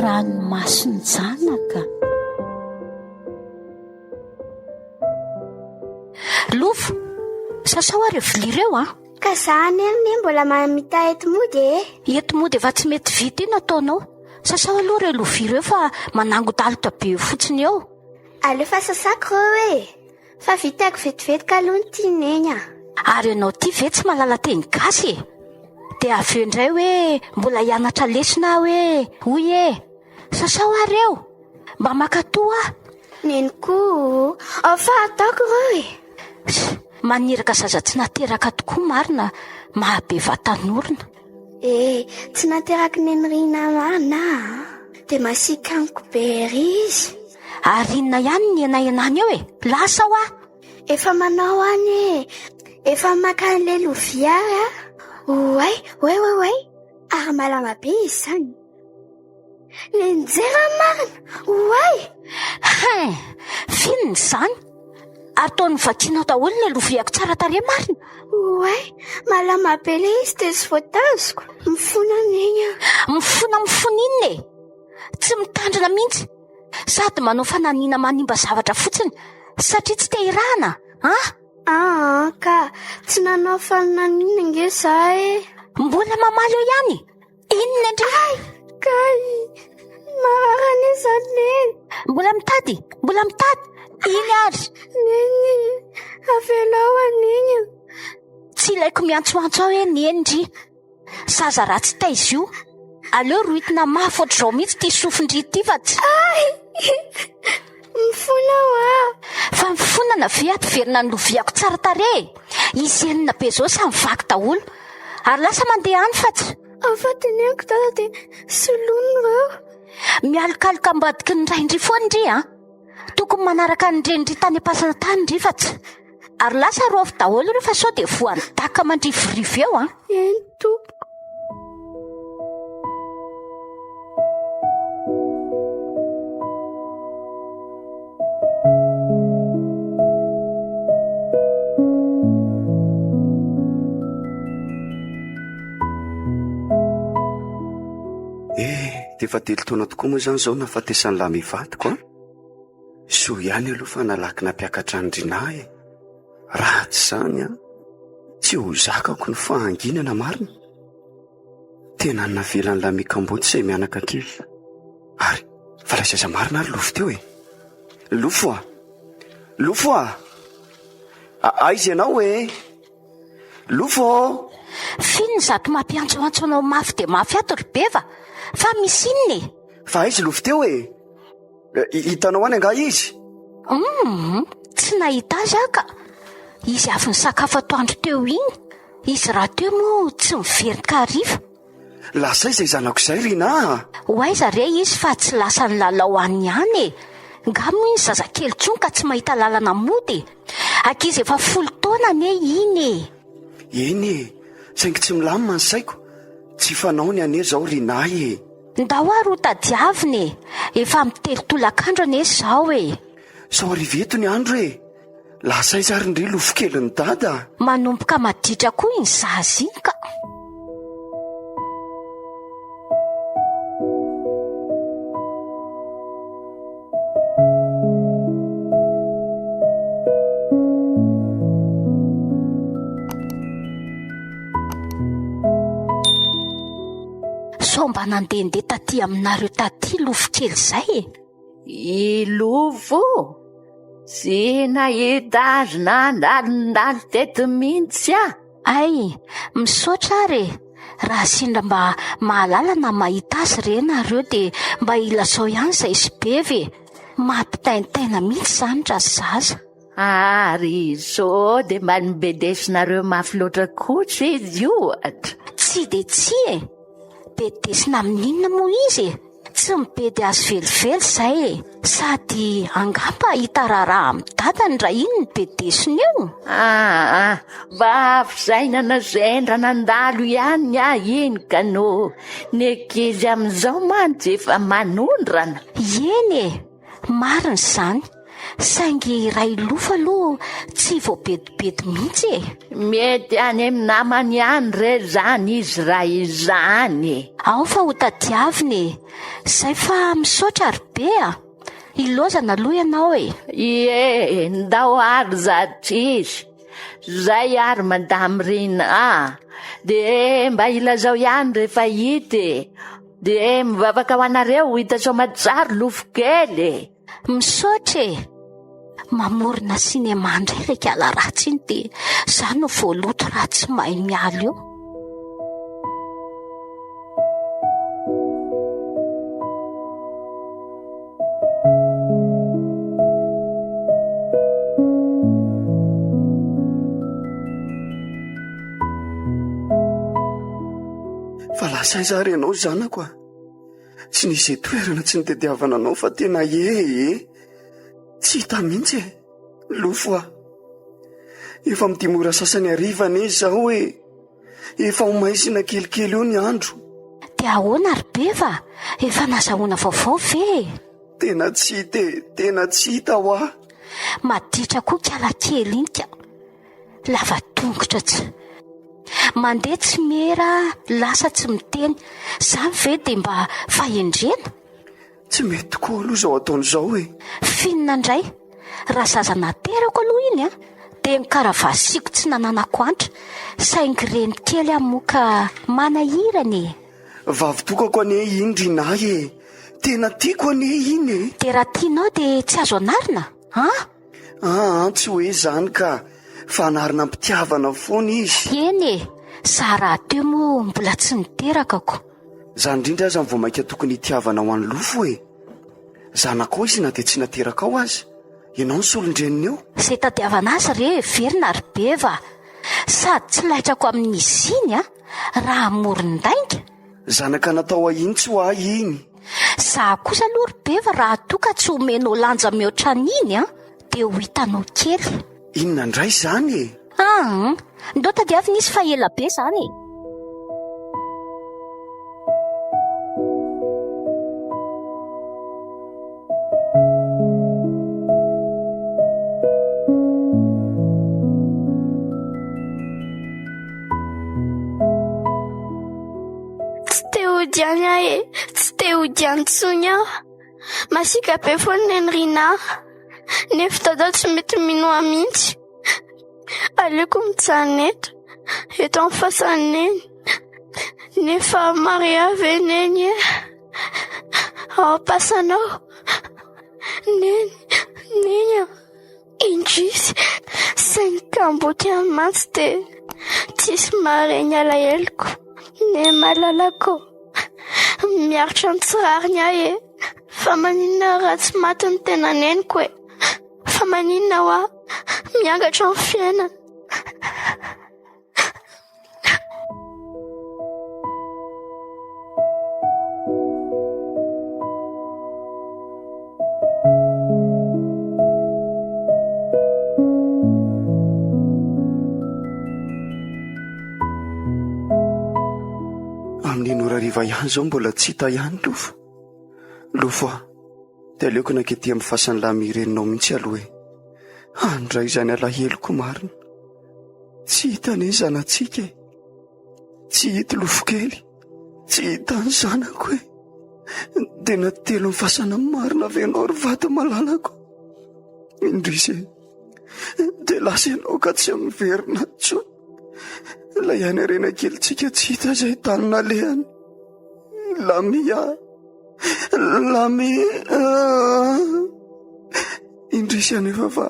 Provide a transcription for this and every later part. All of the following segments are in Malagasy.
Ranomason-janaka. Lova, sasao ary ireo vilia ireo an! Ka za anie anie mbola mamita eto mody e! Eto mody efa tsy mety vita iny ataonao. Sasao aloha ireo lovia ireo fa manangon-dalitra be eo fotsiny eo. Aleo fa sasako ireo e! Fa vitako vetivety kaloha ny tian'i Neny a! Ary ianao ity ve tsy mahalala teny gasy e? Dia avy eo indray hoe mbola hianatra lesona aho hoe hoy e! Sasao ary eo! Mba mankatoa aho! Neny koa o! Ao fa ataoko ireo e! Maniraka zaza tsy nateraka tokoa marina maha be vatan'orona. Eh, tsy naterak'i Neny Rina marina aho an! Dia masiaka amiko be ery izy. Ary inona ihany ny henahenany eo e? Lasa hoa! Efa manao any e! Efa maka an'ilay lovia ary aho. Oay, oay, oay, oay! Ary malama be izy izany. Nianjera marina! Oay! Hein! F'inona izany? Ary toa novakianao daholo ilay loviako tsara tarehy marina? Oay! Malama be ilay izy dia tsy voatazoko. Mifona Neny a! Mifona mifona inona e? Tsy mitandrina mihitsy. Sady manao fananiana manimba zavatra fotsiny satria tsy te hirahana an! Aa ka! Tsy nanao fananiana ange za e! Mbola mamaly eo ihany? Inona indray? Ay! Kay! Marary anie izany Neny! Mbola mitady? Mbola mitady? Iny ary! Neny! Avelao an'iny! Tsy ilaiko miantsoantso ao hoe Neny ndry! Zaza ratsy taiza io. Aleo rohitina mafy ohatr'izao mihitsy ity sofin-dry ity fa tsy. Ay! Mifona aho ah! Fa mifonana ve hampiverina ny loviako tsara tarehy e? Izy enina be izao samy vaky daholo. Ary lasa mandeha any fa tsy. Fa teneniko dada dia soloiny ireo. Mialokaloka ambadiky ny rain-dry foana ndry an! Tokony manaraka ny renin-dry tany am-pasana tany ndry fa tsy. Ary lasa rôfy daholo ireo fa sao dia voan'ny daka mandrivorivo eo an! Eny tompoko. Eh, dia efa telo taona tokoa moa izany izao nahafatesan'i Lamy vadiko an! Soa ihany aloha fa nalaky nampiakatra an'i Rinah e! Raha tsy izany an, tsy ho zakako ny fahanginana marina. Tena navelan'i Lamy kamboty izay mianaka kely. Ary fa ilay zaza marina ary Lofo teo e! Lofo a! Lofo a! Aiza ianao e? Lofo ô! F'inona izato mampiantsoantso anao mafy dia mafy ato ry Beva? Fa misy inona e? Fa aiza Lofo teo e? Hitanao any angaha izy? Humm, tsy nahita azy aho ka. Izy avy nisakafo atoandro teo iny. Izy rahateo moa tsy miverina hariva. Lasa aiza izay zanako izay Rinah a? Ho aiza re izy fa tsy lasa nilalao any ihany e! Nga moa iny zazakely intsony ka tsy mahita lalana mody e! Ankizy efa folo taona anie iny e! Eny e! Saingy tsy milamina ny saiko. Tsy fanaony anie izao Rinah e! Ndao ary ho tadiavina e! Efa amin'ny telo tolakandro anie izao e! Sao hariva eto ny andro e! Lasa aiza ary ndry lofokelin'i dada? Manomboka maditra koa iny zaza iny ka! Sao mba nandehandeha taty aminareo taty lofo kely izay e? I Lofo? Tsy nahita azy nandalondalo teto mihitsy aho. Hay, misaotra ary e! Raha sendra mba mahalala na mahita azy re nareo dia mba ilazao ihany izay sy Bevy e! Mampitaintaina mihitsy izany razaza. Ary sao dia mba nobedesinareo mafy loatra kosa izy ohatra? Tsia dia tsia e! Bedesina amin'inona moa izy e? Tsy mibedy azy velively izay e! Sady angamba hahita raharaha amin'i dadany raha iny no bedesina eo? Aa, mba fisainana sendra nandalo ihany ahy iny ka no ny ankizy amin'izao mantsy efa manondrana. Eny e! Marina izany. Saingy raha hilofo aloha tsy voabedibedy mihitsy e. Mety any amin'ny namany ihany re izany izy raha izany e. Ao fa ho tadiavina e. Zay fa misaotra ry be a. Ilaozana aloha ianao e. Ie, ndao ary zatrizy. Zay ary Madame Rina a. Dia mba ilazao ihany rehefa hita e. Dia mivavaka ho anareo ho hita soamatsara lofo kely e. Misaotra e! Mamorona cinéma indray ilay kala ratsy iny dia za no voaloto raha tsy mahay miala eo. Fa lasa aiza ary ianao zanako a? Tsy nisy toerana tsy nitadiavana anao fa tena e e. Tsy hita mihitsy e. Lofo a. Efa amin'ny dimy ora sasany hariva anie izao e. Efa ho maizina kelikely eo ny andro. Dia ahoana ry Beva? Efa nazahoana vaovao ve e? Tena tsy hita e, tena tsy hita hoa. Maditra koa kala kely iny ka. Lava tongotra tsy. Mandeha tsy miera, lasa tsy miteny. Izany ve dia mba fahendrena? Tsy mety tokoa aloha izao ataony izao e. F'inona indray? Raha zaza naterako aloha iny an, dia nokaravasiko tsy nananako antra. Saingy reny kely aho moa ka manahirana e. Vavy tokako anie iny ry Nay e. Tena tiako anie iny e. Dia raha tianao dia tsy azo anarina an? Aa tsy hoe izany ka, fa anarina am-pitiavana foana izy. Eny e, za rahateo moa mbola tsy niteraka ko. Izany indrindra aza no vao mainka tokony hitiavanao an'i Lofo e. Zanakao izy na dia tsy naterakao aza. Ianao no solon-dreniny eo. Izay tadiavana azy re heverina ry Beva. Sady tsy laitrako amin'izy iny an, raha amoron-dainga. Zanaka natao ahy tsy ho ahy iny. Za kosa aloha ry Beva raha toa ka tsy omenao lanja mihoatra an'iny an, dia ho hitanao kely. Inona indray izany e? Aa, ndao tadiavina izy fa ela be izany e. Tsy te hody any aho e, tsy te hody any intsony aho. Masiaka be foana Neny Rina. Nefa Dada tsy mety mino ahy mihitsy. Aleoko mijanona eto, eto amin'ny fasan'i Neny. Nefa Maria ve Neny e? Ao am-pasana ao. Neny, Neny a. Indrisy, saingy kamboty ihany mantsy dia tsisy mahare ny alaheloko. Neny malalako, miaritra ny tsy rariny aho e. Fa maninona raha tsy maty ny tena neniko e? Fa maninona hoa miangatra ny fiainana? Amin'iny ora hariva ihany izao mbola tsy hita ihany Lofo. Lofo a, dia aleoko nankety amin'ny fasan'ny lamy reninao mihitsy aloha e. Handray izany alaheloko marina. Tsy hita anie ny zanatsika e. Tsy hita lofo kely. Tsy hita ny zanako e. Dia natelo ny fasana marina ve ianao ry vady malalako? Indrisy e. Dia lasa ianao ka tsy miverina intsony. Ilay any harena kelintsika tsy hita izay tany nalehany. Lamia. Lamia. Indrisy anefa fa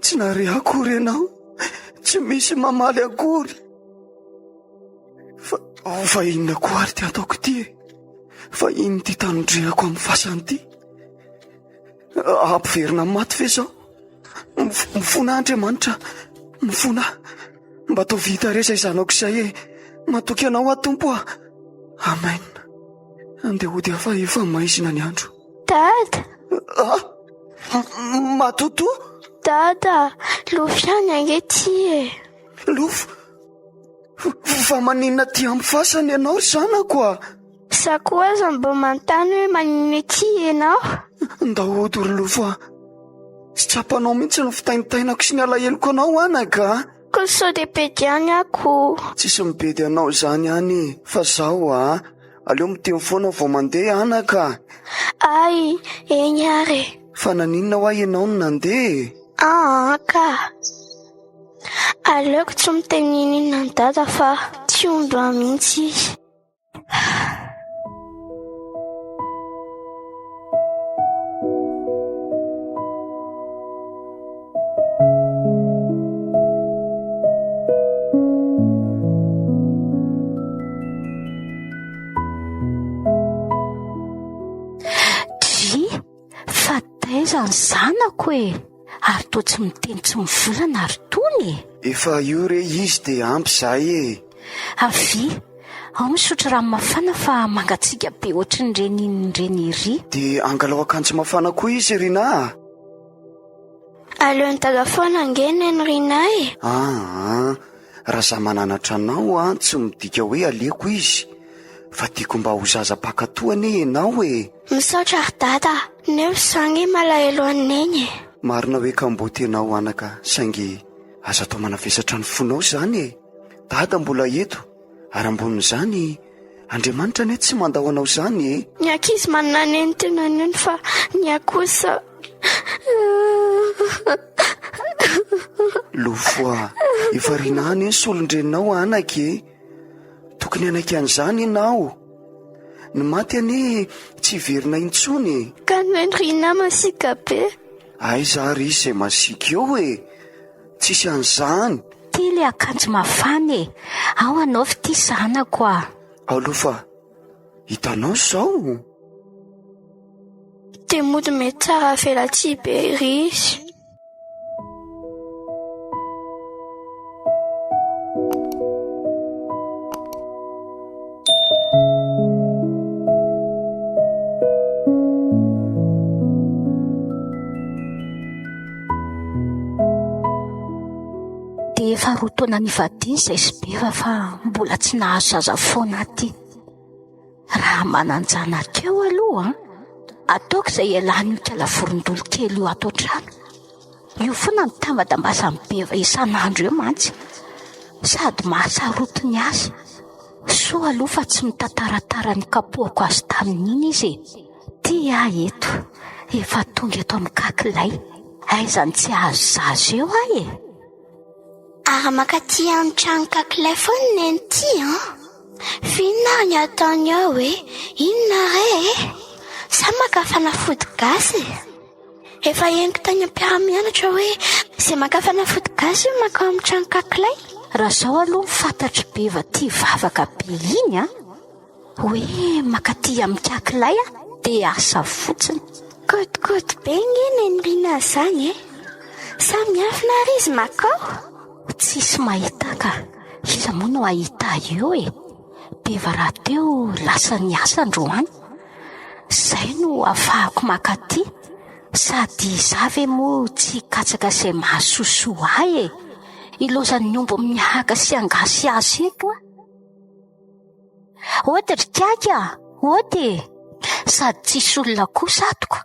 tsy nahare akory ianao. Tsy misy mamaly akory. Fa, fa inona koa ary ty ataoko ity e? Fa inona ity tanindrehako amin'ny fasana ity? Ampiverina amin'ny maty ve izao? Mifona Andriamanitra, mifona. Mba ataovy hita re izay zanako izay e. Matoky anao aho Tompo a. Amen. Andeha hody aho fa efa maizina ny andro. Dada! Ah! Matotoa! Dada, lofo ihany ange ity e! Lofo? Fa maninona aty amin'ny fasana ianao ry zanako a? Za koa aza mba manontany hoe maninona ety ianao? Ndao hody ry lofo a! Tsy tsapanao mihitsy ny fitaintainako sy ny alaheloko anao anaka a! Ko sao dia bedy ihany aho ko. Tsisy mibedy anao izany any e, fa zao a! Aleo miteny foana vao mandeha anaka a! Ay, eny ary e. Fa naninona hoa ianao no nandeha e? Aa ka! Aleoko tsy miteny n'inon'inona an'i Dada fa tsy omby ahy mihitsy izy. Dry, fa taiza ny zanako e? Ary toa tsy miteny tsy mivolana ry Tony e! Efa io re izy dia ampy izay e! Avia, ao misotro rano mafana fa mangatsiaka be ohatrin'ireny inon'ireny ery. Dia angalao akanjo mafana koa izy Rinah a! Aleon'i Dada foana ange Neny Rinah e! Aa, raha za mananatra anao an, tsy midika hoe aleoko izy, fa tiako mba ho zaza mpankatoa anie ianao e! Misaotra ry Dada a! Nefa za ange malahelo an'i Neny e! Marina hoe kamboty ianao anaka, saingy aza atao manavesatra ny fonao izany e! Dada mbola eto, ary ambonin'izany, Andriamanitra anie tsy mandao anao izany e! Ny ankizy manana neny tena neny fa ny ahy kosa. Lofo a! Efa rinà anie ny solon-dreninao anaka e! Tokony hanaiky an'izany ianao. Ny maty anie tsy hiverina intsony e! Ka neny rinà masiaka be. Aiza ary izy izay masiaka eo e! Tsisy an'izany. Ty le akanjo mafana e! Ao anaovy ty zanako a! Ao aloha fa hitanao izao. Dia mody mety tsara velatsihy be ery izy. Dia efa roa taona nivadiana izay sy Beva fa mbola tsy nahazo zaza foana aty. Raha manan-janaka eo aloha an, ataoko izay hialan'io kala vorondolo kely io ato an-trano. Io foana no tambatambasan'i Beva isan'andro eo mantsy. Sady mahasarotiny azy. Soa aloha fa tsy mitantaratara ny kapohako azy tamin'iny izy e. Ty aho eto, efa tonga eto amin'ny kakilay. Aiza no tsy hahazo zaza eo aho e? Ary mankaty amin'ny trano kakilay foana neny ty an! F'inona ary ny ataony ao e? Inona re e? Sa maka fanafody gasy e? Efa henoko tany am-piara-mianatra hoe izay maka fanafody gasy hono mankao amin'ny trano kakilay. Raha izao aloha ny fantatr'i Beva tia vavaka be iny an! Hoe mankaty amin'ny kakilay aho dia asa fotsiny. Kôtikôty be nge Neny Rina zany e! Sa miafina ary izy makao? Tsisy mahita ka! Iza moa no hahita ahy eo e? Beva rahateo lasa niasa androany. Izay no ahafahako mankaty. Sady izaho ve moa tsy hikatsaka izay mahasosoa ahy e! Ilaozan'ny omby mihaka sy hangasihasy eto aho. Ody ry kiaky a! Ody e! Sady tsisy olona kosa ato ko!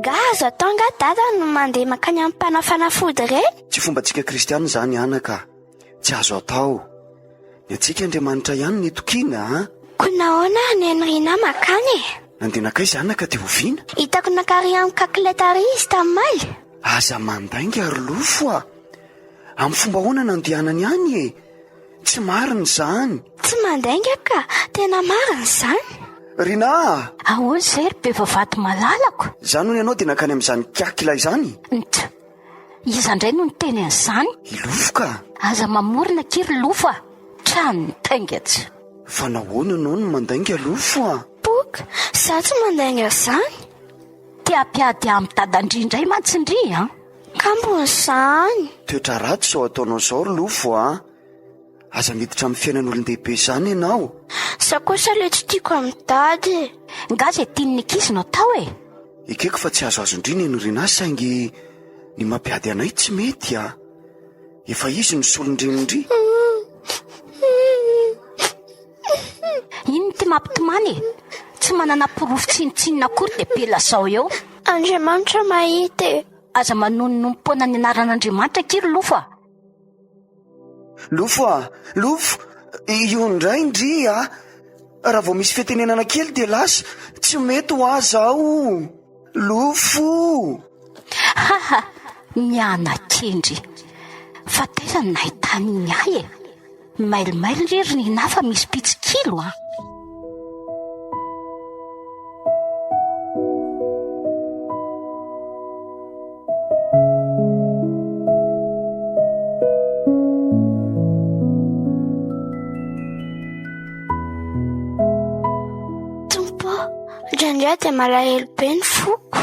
Nga azo atao nga dada no mandeha mankany amin'ny mpanao fanafody ireny? Tsy fombantsika kristiana izany anaka. Tsy azo atao. Ny antsika Andriamanitra ihany no itokiana a! Koa nahoana ary Neny Rina makany e? Nandeha nankaiza anaka dia oviana? Hitako nankary amin'ny caclette ary izy tamimaly. Aza mandainga ry Lofo a! Amin'ny fomba ahoana nandehanany any e? Tsy marina izany. Tsy mandainga ka, tena marina izany. Rina a! Ahoana izay ry bevavady malalako? Izany hono ianao dia nankany amin'izany kiakila izany? Ntt. Iza indray no niteny an'izany? I Lofo ka! Aza mamorona akia ry Lofo a! Tranon'ny tainga tsy. Fa nahoana ianao no mandainga Lofo a? Poka, za tsy mandainga zany. Te hampiady ahy amin'i Dadandria indray mantsy ndry an! Kambony izany. Toetra ratsy izao ataonao izao ry Lofo a! Aza miditra amin'ny fiainan'olon-dehibe izany ianao. Za kosa le tsy tiako amin'i Dada e! Nga izay tian'ny ankizy no atao e! Ekeko fa tsy azoazon-dry Neny Rinah saingy ny mampiady anay tsy mety a! Efa izy no solon-drenin-dry. Inona ity mampitomany e? Tsy manana porofo tsinontsinona akory dia be lazao eo. Andriamanitra mahita e! Aza manononompoana ny anaran'Andriamanitra akia ry Lofo a! Lofo a! Lofo! Io indray ndry a! Raha vao misy fitenenana kely dia lasa, tsy mety ho ahy zao! Lofo! Haha! Miana-kendry! Fa taiza no nahitany iny ahy e? Mailomailo re ry Nina fa misy mpitsikilo a! Tompo ô, indraindray aho dia malahelo be ny foko.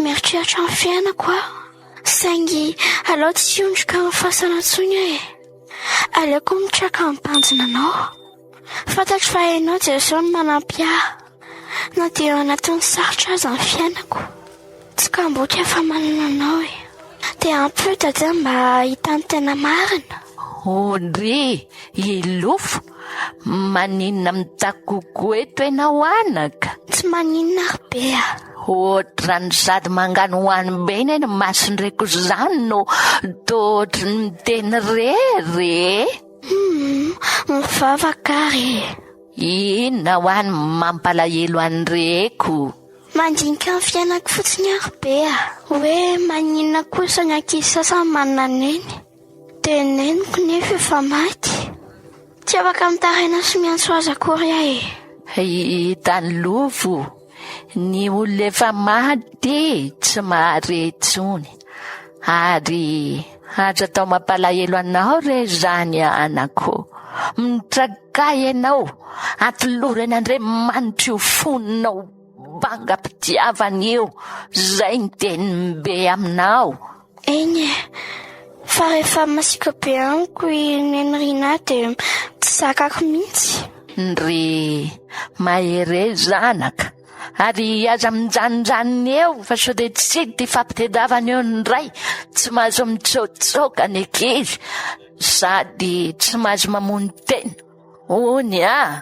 Mieritreritra ny fiainako aho. Saingy aleo tsy hiondrika amin'ny fasana intsony aho e. Aleoko mitraka mibanjina anao. Fantatro fa Ianao Jesoa no manampy ahy na dia eo anatin'ny sarotra aza ny fiainako. Tsy kamboty aho fa manana Anao e. Dia ampio Dada mba hahita ny tena marina. Ondry, Ilofo, maninona mitakoko eto ianao anaka? Tsy maninona ry be a. Ohatran'ny sady manganohano be anie ny masondraiko izany no toa ohatry ny miteny irery e. Humm, mivavaka ary e. Inona hoa no mampalahelo an'ireko? Mandinika ny fiainako fotsiny aho ry be a! Hoe maninona kosa ny ankizy sasany manana neny? Dia neniko nefa efa maty. Tsy afaka mitaraina sy miantso azy akory aho e! Hitan'i Lovo, ny olona efa maty tsy mahare intsony. Ary aza atao mampalahelo anao re izany anako. Mitraka ianao, atolory an'Andriamanitra io fonao bangam-pitiavana io, izay ny tenin'i Be aminao. Eny e, fa rehefa masiaka be amiko i Neny Rinah dia tsy zakako mihitsy. Ndry, mahereza anaka. Ary aza mijanonjanona eo fa sao dia tsy ity fampitedavana eo indray, tsy mahazo mitsaotsaoka ny ankizy sady tsy mahazo mamono tena, hono ah!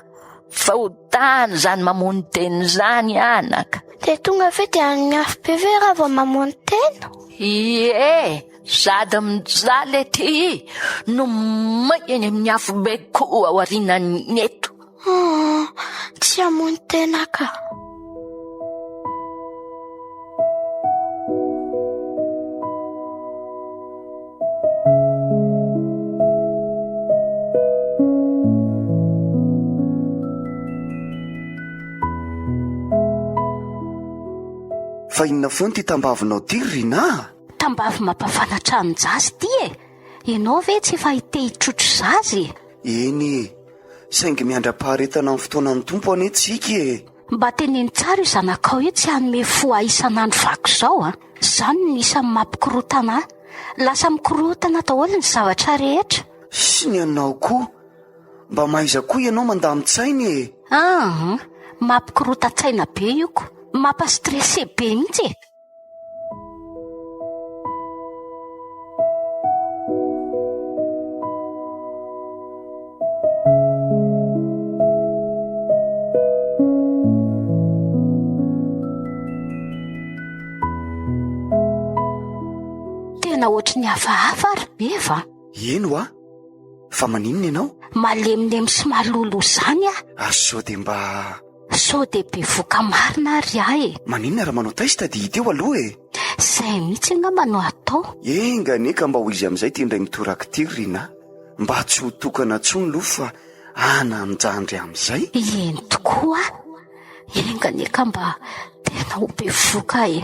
Fahotana izany mamono tena izany anaka. Dia tonga ve dia any afobe ve raha vao mamono tena? Ie, sady mijaly ety no may eny amin'ny afobe koa aorianan'ny eto. Oh, tsy hamono tena ka. Fa inona foana ity tambavinao ity ry Rinah a? Tambavy mampafana tranon-jaza ity e! Ianao ve tsy efa hite hitrotro zaza e? Eny e! Saingy miandra-paharetana amin'ny fotoanan'ny Tompo anie tsika e! Mba teneno tsara io zanakao io tsy hanome fo ahy isan'andro vaky izao a! Izany no isan'ny mampikorontana ahy. Lasa mikorontana daholo ny zavatra rehetra. Sy ny anao koa. Mba mahaiza koa ianao mandamin-tsaina e! Aa! Mampikorontan-tsaina be io ko! Mampa-stressé be mihitsy e! Tena ohatry ny hafahafa ary Beva a! Eny hoa! Fa maninona ianao? Malemilemy sy maloloha izany aho. Ary sao dia mba. Sao dia bevoka marina ary aho e! Maninona raha manao test dia hita eo aloha e! Izay mihitsy angamba no atao. Enga anie ka mba ho izy amin'izay ity indray mitoraka ity ry Rinah. Mba tsy ho tokana intsony aloha fa hanan-jandry amin'izay. Eny tokoa. Enga anie ka mba tena ho bevoka e!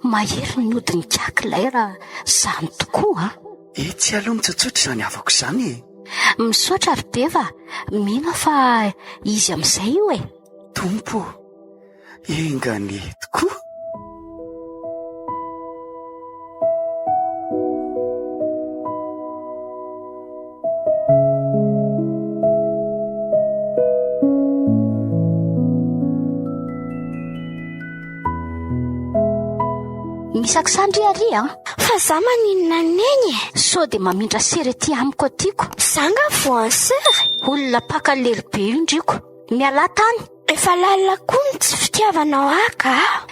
Mahery ny hodin'ikaky ilay raha izany tokoa an! Etsy aloha mitsotsotra izany havako izany e! Misaotra ry Beva, mino aho fa izy amin'izay io e! Tompo ô, enga anie tokoa! Misaksa ndry ary an! Fa za maninona an'i Neny e? Sao dia mamindra sery aty amiko aty ko. Za nga voan'ny sery? Olona mpaka lery be io ndry ko. Mialà tany! Efa lalina koa ny tsy fitiavanao ahy ka.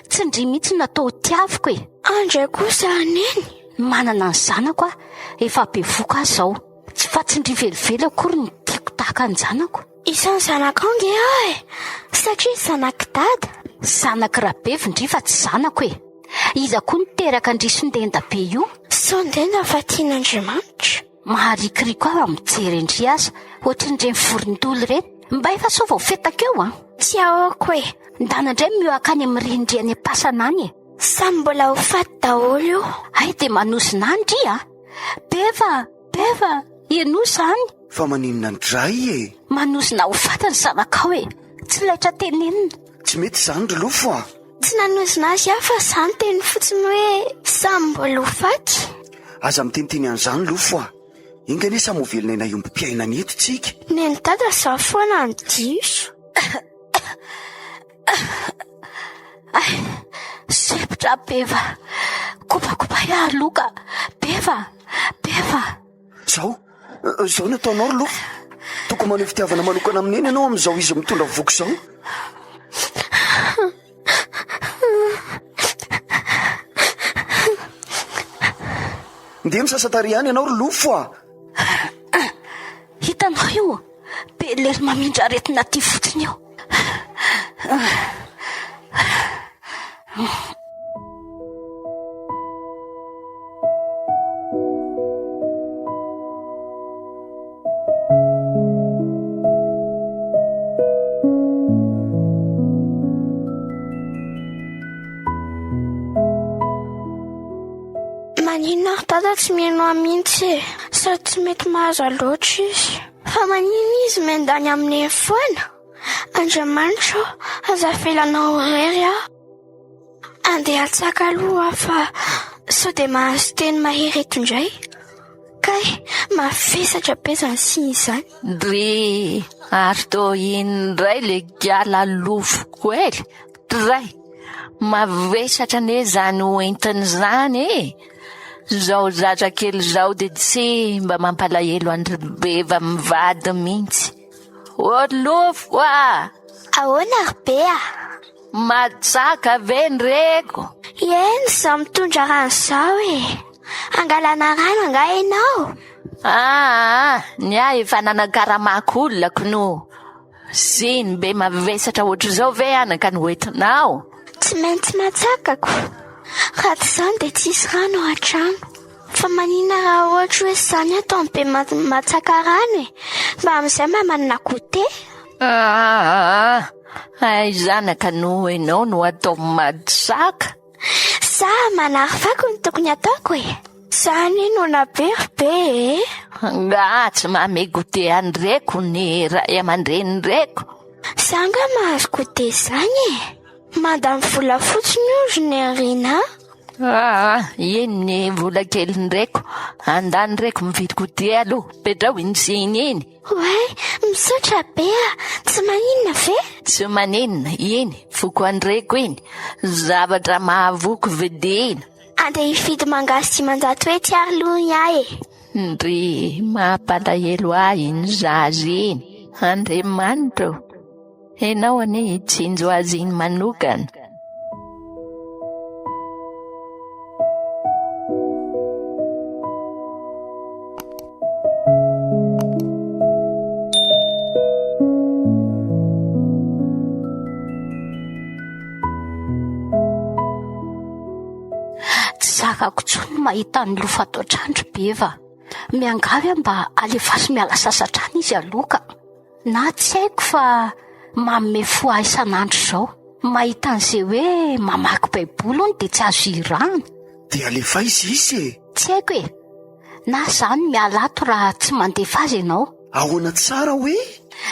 Tsy ndry mihitsy no atao ho tiaviko e! Andray kosa ry Neny. Manana ny zanako aho, efa bevoka aho izao. Tsy fa tsy ndry velively akory no tiako tahaka an-janako. Isan'ny zanakao nge aho e! Satria zanak'i Dada. Zanak'i Rabevy ndry fa tsy zanako e! Iza koa niteraka an-dry Sondenda be io? Sondenda fa tian'Andriamanitra. Maharikoriko aho raha mijery an-dry aza, ohatran'ireny vorondolo ireny. Mba efa sao vao fetaka eo an! Tsy ahoako e! Ndana indray mihoaka any amin'ny renindry any am-pasana any e! Samy mbola ho faty daholo io. Hay dia manozona ahy ndry a! Beva! Beva! Henoy izany! Fa maninona ndray e? Manozona ho faty ny zanakao e! Tsy laitra tenenina. Tsy mety izany ry Lofo a! Tsy nanozona azy aho fa za niteny fotsiny hoe samy mbola ho faty. Aza miteniteny an'izany Lofo a! Enga anie samy ho velona aina iombom-piainana eto tsika. Neny dada za foana no diso. Ay, sempotra Beva. Kopakopay aho loka. Beva, Beva. Zao, zao no ataonao ry Lofo. Tokony maneho fitiavana manokana amin'i Neny ianao amin'izao izy mitondra voky izao. Ndeha misasa tarehy any ianao ry Lofo a! Hitanao io, be lery mamindra aretina aty fotsiny io. Maninona ry dada tsy mihaino ahy mihitsy e? Sady tsy mety mahazo ahy loatra izy. Fa maninona izy miandany amin'i Neny foana? Andriamanitra ô, aza avelanao ho irery aho. Andeha hatsaka aloha aho fa sao dia mahazo teny mahery eto indray. Kay, mavesatra be izany siny izany. Dry, ary toa iny indray le gala lofoko ely. Dray, mavesatra anie izany ho entiny izany e. Izao zaza kely izao dia tsy mba mampalahelo an-dry Beva mivady mihitsy. Ô lofoko a! Ahoana ry Be a? Matsaka ve ny reko? Eny, izaho mitondra rano izao e! Hangalana rano angaha ianao? Aa, ny ahy efa nanakaramako olona k'no. Siny be mavesatra ohatr'izao ve anaka no entinao? Tsy maintsy matsakako. Raha tsy izany dia tsy hisy rano ao an-trano. Fa maninona raha ohatra hoe izany ataon'i be matsaka rano e? Mba amin'izay mba manana goûter. Aa, hay zanaka no enao no atao matsaka. Za manary fako no tokony ataoko e. Za anie noana be ry be e. Angaha tsy manome goûter an'ireko ny ray aman-drenin'ireko? Za angaha mahazo goûter izany e. Mandany vola fotsiny io ry Nirina a! Aa, iny ny vola kelin'ireko. Andany reko mividy goûter aloha. Petraho iny siny iny. Oay, misaotra be a! Tsy maninona ve? Tsy maninona, iny foko an'ireko iny. Zavatra mahavoky vidiana. Andeha hividy mangahazo 500 hetsy ary aloha ny ahy e! Ndry, mampalahelo ahy iny zaza iny. Andriamanitra ô! Enao anie hitsinjo azy iny manokana. Tsy zakako intsony ny mahita an'i Lofo ato an-trano ry Beva. Miangavy aho mba alefaso miala sasatra any izy aloha ka. Na tsy haiko fa manome fo ahy isan'andro izao. Mahita an'izay hoe mamaky baiboly hono dia tsy azo irahana. Dia alefa aiza izy e? Tsy haiko e. Na izaho no miala ato raha tsy mandefa azy ianao. Ahoana tsara hoe?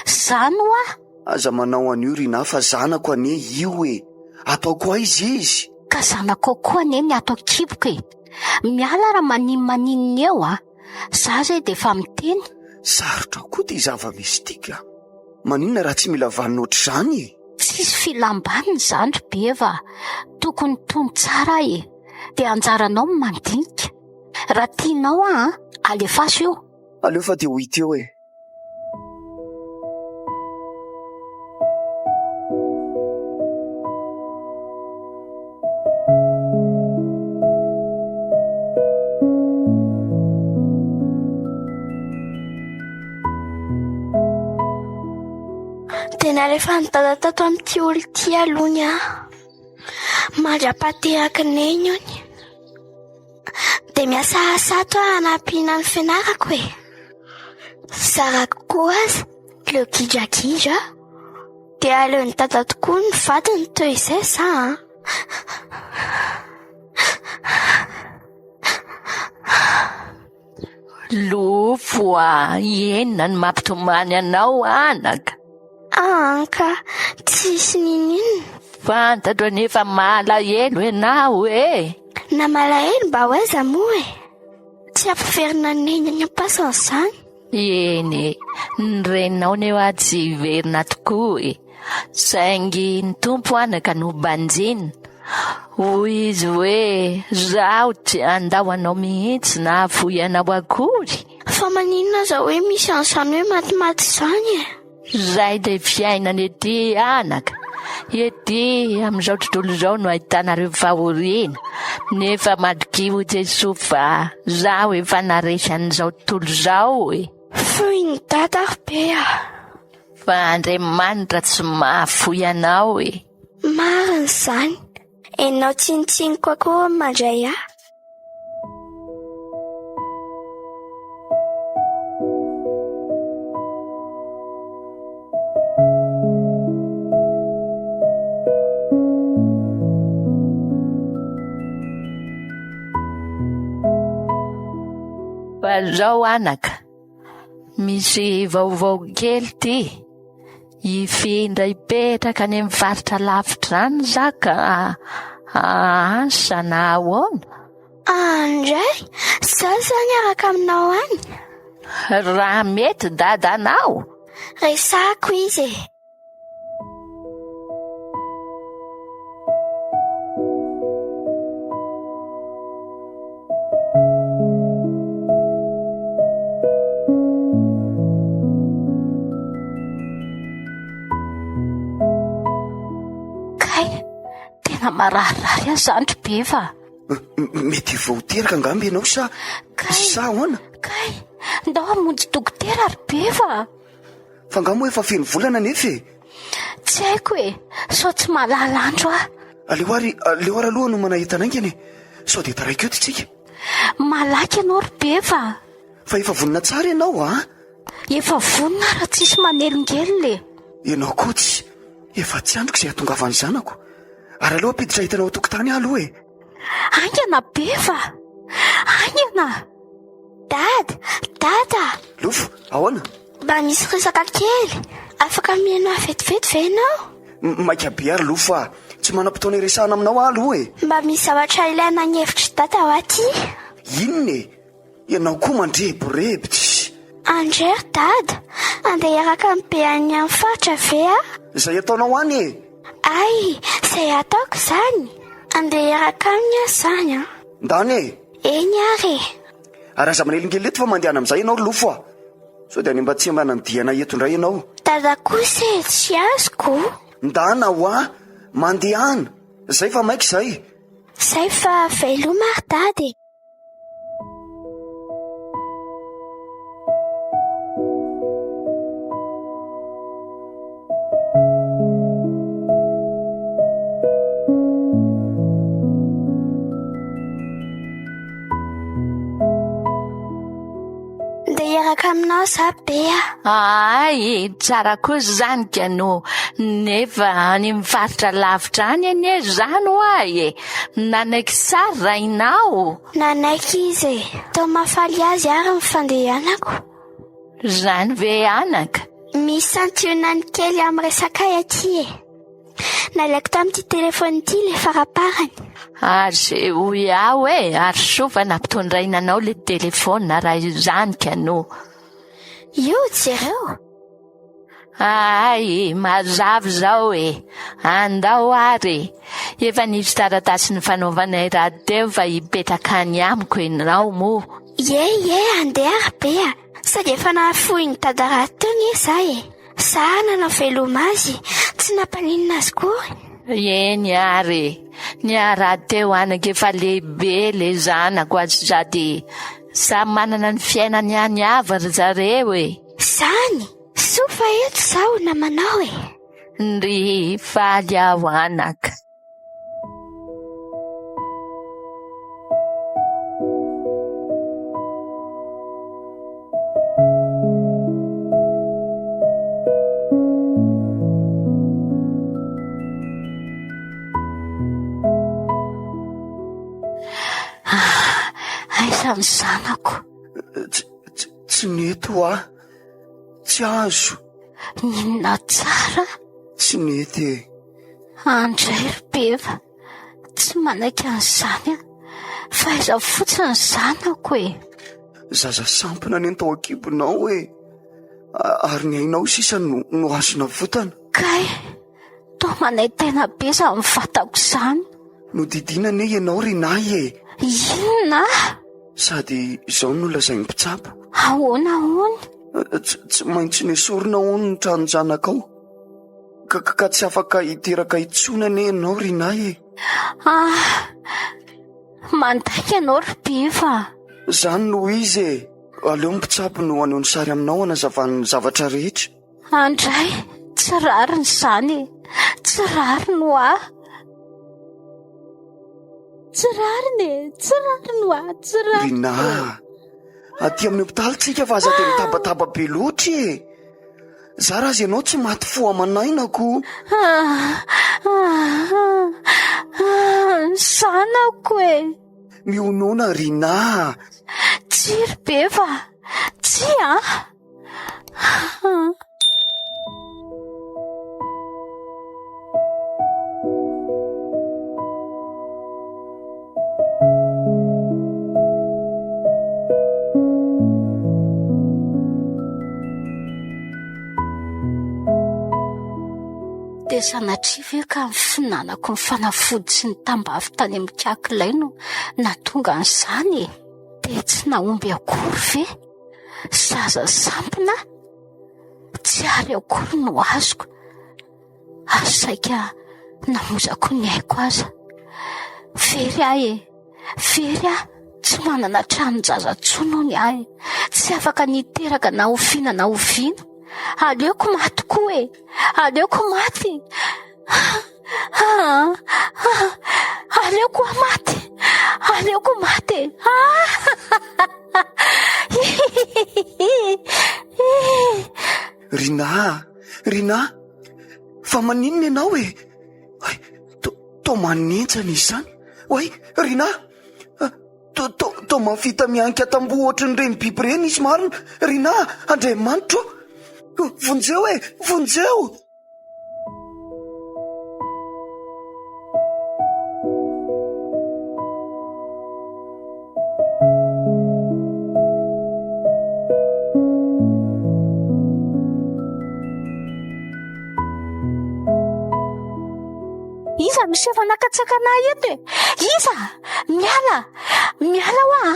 Izany hoa! Aza manao an'io Rinah fa zanako anie io e! Ataoko aiza izy? Ka zanakao koa anie ny ato an-kiboko e! Miala raha maninonmaninona eo a! Za zay dia efa miteny. Sarotra koa ty zava-misy ty ka. Maninona raha tsy mila vanona ohatr'izany e? Tsisy filam-banona izany ry Beva a! Tokony tony tsara aho e! Dia anjaranao ny mandinika. Raha tianao aho an, alefaso io. Aleo fa dia ho hita eo e. Dia nalefan'i Dada tato amin'ity olona ity aloha ny ahy. Mandra-pahateraky Neny hono. Dia miasa asa ato aho hanampiana ny fianarako e. Zarako koa aza leo gidragidra. Dia aleon'i Dada tokoa ny vadiny toy izay za an. Lofo a, inona no mampitomany anao anaka? Anka, tsisy ninoninona. Fantatro anefa malahelo ianao e. Na malahelo mba ho aiza moa e? Tsy hampiverina neny any am-pasana izany. Eny e, ny reninao nefa tsy hiverina tokoa e. Saingy ny Tompo anaka no banjina. Hoy izy hoe, Zaho tsy handao anao mihitsy na hahafoy anao akory. Fa maninona aza hoe misy an'izany hoe matimaty izany e? Izay dia fiainana ety anaka. Ety amin'izao tontolo izao no ahitanareo fahoriana. Nefa matokia hoy Jesoa fa Zaho efa naharesy an'izao tontolo izao e. Fohin'i Dada aho be a! Fa Andriamanitra tsy mahafoy anao e. Marina izany. Enao tsinontsinoko akory mandray ahy. Fa zao anaka, Misy vaovao kely ty. Hifindra hipetraka any amin'ny faritra lavitra any za ka asa na ahoana? Andray, za zany hiaraka aminao any. Raha mety dadanao. Resahako izy e. Kay, tena mararirary aho izany ry Beva. Mety vao teraka angamba ianao sa sa ahoana? Kay, ndao hamonjy dokotera ry Beva. Fa angaha moa efa feno volana anefa e? Tsy haiko e, sao tsy mahalala andro aho. Aleo ary, aleo ary aloha hanomana entana haingana e, sao dia taraiky eto isika. Malaky ianao ry Beva a! Fa efa vonona tsara ianao a! Efa vonona aho raha tsisy manelingelina e! Ianao koa tsy, efa tsy andriko izay hahatongavan'ny zanako. Ary aleo hampiditra entana ao an-tokotany aho aloha e! Haingana Beva a! Haingana! Dada! Dada! Lofo, ahoana? Mba misy resaka kely. Afaka mihaino ahy vetivety ve ianao? Maika be ary Lofo a! Tsy manam-potoana hiresahana aminao aho aloha e! Mba misy zavatra ilaina ny hevitr'i Dada ho aty. Inona e? Ianao koa mandrebireby tsy. Andray ry Dada, andeha hiaraka amin'i Be any amin'ny faritra ve aho? Izay ataonao any e! Hay, izay ataoko izany? Andeha hiaraka aminy aho izany an! Ndany e! Eny ary e! Ary aza manelingelina eto fa mandehana amin'izay ianao ry Lofo a! Sao dia hanembantsembana ny dianay eto indray ianao. Dada kosa e, tsy azoko. Ndana hoa, mandehana! Zay fa maika izay. Zay fa veloma ry dada e! Ndeha hiaraka aminao za be a. Ay, tsara koa izany ka no. Nefa any amin'ny faritra lavitra any anie izany hoa e. Nanaiky sary rainao. Nanaiky izy e. Toa mahafaly azy ary ny fandehanako. Izany ve anaka? Misy santionany kely amin'ny resakay aty e. Nalaiko tamin'ity telefaonina ity ilay faraparany. Asehoy aho e, ary soa fa nampitondraina anao ilay telefaonina raha izany ka no. Io, jereo. Hay, mazava izao e! Andao ary e! Efa nisy taratasy nifanaovanay rahateo fa hipetraka any amiko ianao moa. Ie, ie, andeha ary be a! Sady efa nahafoy ny dada rahateo anie za e! Za nanao veloma azy, tsy nampaninona azy kory. Eny ary e! Ny ahy rahateo anaka efa lehibe le zanako azy sady samy manana ny fiainany any avy ry zareo e! Zany! Soa fa eto zaho namanao e! Ndry, faly aho anaka. Ah, aiza ny zanako? Tsy, tsy, tsy nety hoa. Tsy azo. N'inona tsara? Tsy nety e. Andray ry Beva, tsy manaiky an'izany aho. Fa aiza fotsiny ny zanako e? Zaza sampona anie ny tao an-kibonao e. Ary ny ainao sisa no, no azo navotana. Kay, toa manaintaina be izany vatako izany. Nodidiana anie ianao ry Nay e. Inona? Sady izao no lazain'ny mpitsabo. Ahoana hono? Tsy, tsy maintsy nesorina hono ny tranon-janakao. Ka, ka tsy afaka hiteraka intsony anie ianao ry Nay e. Ah, mandainga ianao ry Beva. Izany no izy e. Aleo ny mpitsabo no haneho ny sary aminao hanazavany ny zavatra rehetra. Andray, tsy rariny izany e. Tsy rariny hoa. Tsy rariny e, tsy rariny hoa, tsy rariny. Rinah, aty amin'ny hopitaly tsika fa aza dia mitabataba be loatra e. Zara aza ianao tsy maty fo aman'aina ko. Ny zanako e. Mionona Rinah. Tsia ry Beva, tsia an. Dia sanatria ve ka ny fihinanako ny fanafody sy ny tambavy tany amin'ny kakilay no nahatonga an'izany e? Dia tsy nahomby akory ve? Zaza sampona tsy ary akory no azoko ary saika namoizako ny aiko aza. Very aho e, very aho, tsy manana tranon-jaza intsony hono aho e, tsy afaka ny hiteraka na oviana na oviana. Aleoko maty koa e, aleoko maty. Aleoko aho maty, aleoko maty e. Rinah a! Rinah! Fa maninona ianao e? Hay, to, toa manenjana izy izany. Oay, Rinah! To, to, toa mahavita mihanika tamboho ohatran'ireny biby ireny izy marina. Rinah, Andriamanitro ô! Vonjeo e! Vonjeo! Iza no chef anakatsakana ahy eto e? Iza? Miala! Miala hoa a!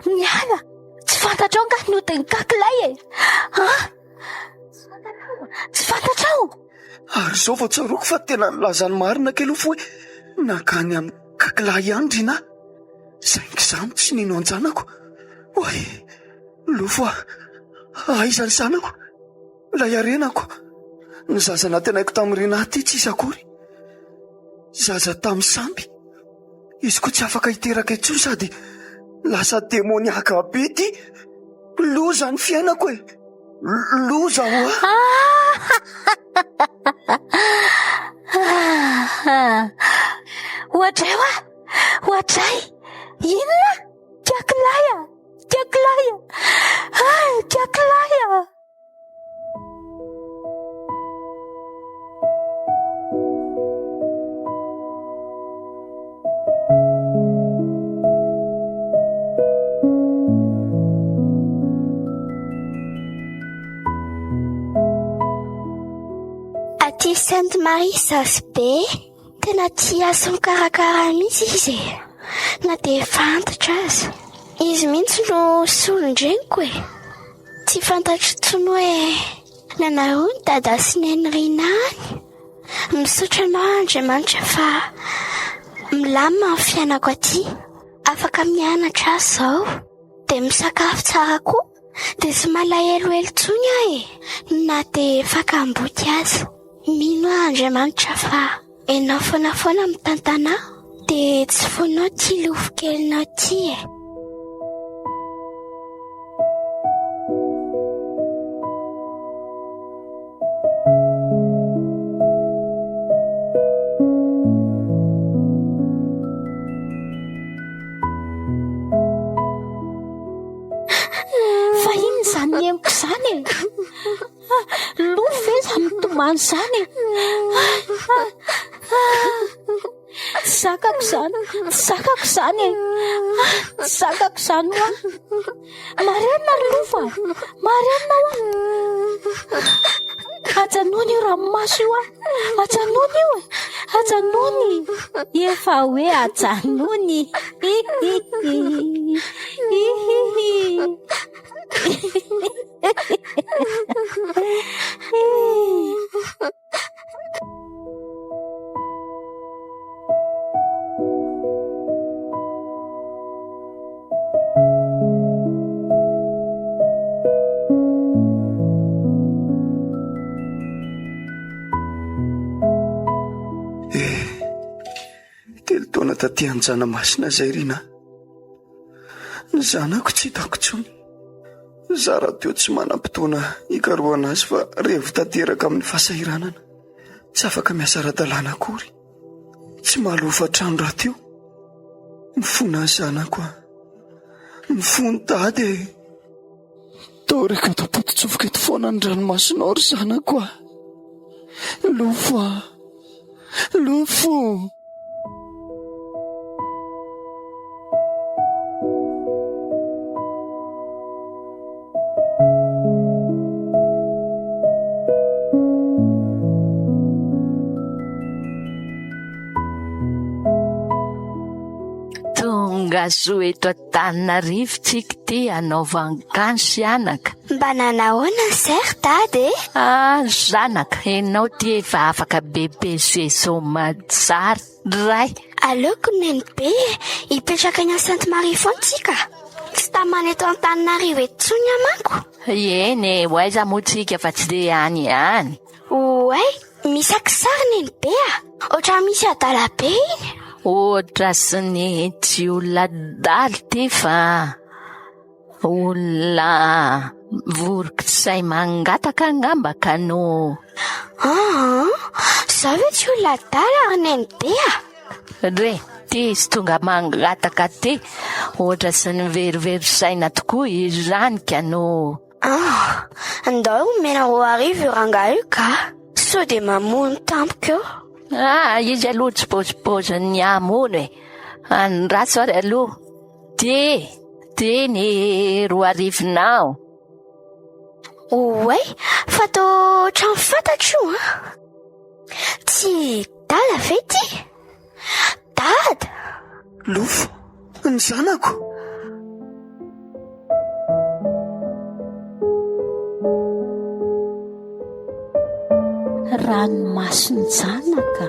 Miala! Tsy fantatrao angaha ny odin'ny kakilay e? An? Tsy fantatrao? Ary izao vao tsaroako fa tena nilaza ny marina kay Lofo hoe nankany amin'ny kakilahy ihany Rinah. Saingy izaho no tsy nino an-janako. Oay! Lofo a! Aiza ny zanako? Ilay harenako. Ny zaza nantenaiko tamin'i Rinah ity tsisy akory. Zaza tamin'ny sampy. Izy koa tsy afaka hiteraka intsony sady lasa demoniaka be ity. Loza ny fiainako e! Loza hoa! Ohatray hoa! Ohatray! Inona? Kiakilahy a! Kiakilahy a! Ah, kiakilahy a! Sainte Marie zasy be. Tena tia sy mikarakara ahy mihitsy izy e. Na dia efa antitra aza. Izy mihitsy no solon-dreniko e. Tsy fantatro intsony hoe nanao ny dada sy neny Rina any. Misaotra anao Andriamanitra fa milamina ny fiainako aty. Afaka mianatra aho izao. Dia misakafo tsara koa. Dia tsy malahelohelo intsony aho e. Na dia efa kamboty aza. Mino aho Andriamanitra fa ianao foana foana mitantana ahy. Dia tsy foinao ity lofo kelinao ity e. Fa inona izany henoko izany e? Lofo ve izany mitomany izany e? Tsy zakako izany, tsy zakako izany e. Tsy zakako izany hoa. Marenina ry Lofo a! Marenina hoa! Ajanony io ranomaso io a! Ajanony io e! Ajanony! Efa hoe ajanony! Hihihi! Eh, telo taona taty Anjanamasina izay Rina. Ny zanako tsy hitako intsony. Za rahateo tsy manam-potoana hikarohana azy fa revo tanteraka amin'ny fahasahiranana. Tsy afaka miasa ara-dalàna akory. Tsy mahalofa trano rahateo. Mifona ny zanako aho. Mifony dada e. Taoriko eto am-pototsofoka eto foana ny ranomasonao ry zanako ah. Lofo ah. Lofo. Tonga soa eto Antananarivo tsika ity hanaovan-kansy anaka. Mba nanahoana ny ser dada e? Ah zanaka, enao ty efa afaka BPC soamatsara ray. Aleoko nenibe e, hipetraka eny Sainte Marie foana tsika. Tsy tamana eto Antananarivo eto intsony aho manko. Eny e, ho aiza moa tsika fa tsy dia any ihany. Oay, misy akisary nenibe a! Ohatran'ny misy adala be iny. Ohatra sy ny tsy olona adala ity fa olona vorokitsay mangataka angamba ka no. Aa, za ve tsy olona adala ry nenibe a? Re, ty izy tonga mangataka ty, ohatra sy ny verivery saina tokoa izany ka no. Ah, ndao omena 2000 io rangahy io ka. Sao dia mamono tampoka eo. Ah, izy aloha tsy paozipaozin'ny hamono e. Andraso ary aloha. Ty, ty ny roa arivonao. Oay, fa toa ohatran'ny fantatro io an. Tsy Dada ve ity? Dada! Lofo, ny zanako! Ranomason-janaka.